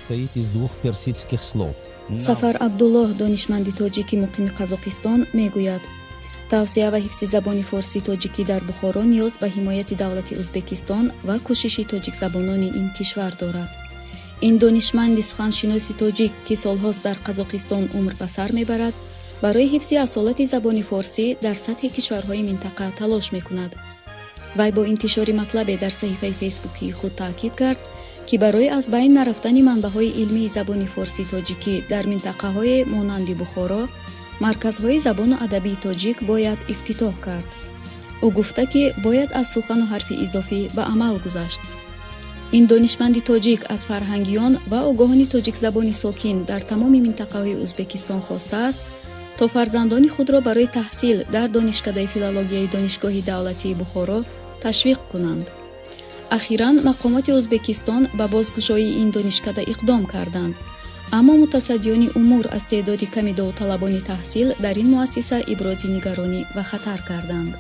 Состоит из двух персидских слов. Сафар Абдуллоҳ, донишманди тоҷики муқими Қазоқистон, мегӯяд, тавсеа ва ҳифзи забони форсии тоҷикӣ дар Бухоро ниёз ба ҳимояти давлати Ӯзбекистон ва кӯшиши тоҷикзабонони ин кишвар дорад. Ин донишманди суханшиноси тоҷик, ки солҳост дар Қазоқистон умр ба сар мебарад, барои ҳифзи асолати забони форсӣ дар сатҳи кишварҳои минтақа талош мекунад. Вай бо интишори матлабе дар саҳифаи фейсбукии худ таъкид кард, ки барои аз байн нарафтани манбаъҳои илмии забони форсии тоҷикӣ дар минтақаҳое монанди Бухоро марказҳои забону адабии тоҷик бояд ифтитоҳ кард. Ӯ гуфта, ки бояд аз сухану ҳарфи изофӣ ба амал гузашт. Ин донишманди тоҷик аз фарҳангиён ва огоҳони тоҷикзабони сокин дар тамоми минтақаҳои Ӯзбекистон хостааст, то фарзандони худро барои таҳсил дар донишкадаи филологияи Донишгоҳи давлатии Бухоро ташвиқ кунанд. Ахиран мақомоти Ӯзбекистон ба бозкушоии ин донишкада иқдом карданд, аммо мутасаддиёни умур аз теъдоди ками довталабони таҳсил дар ин муассиса ибрози нигаронӣ ва хатар карданд.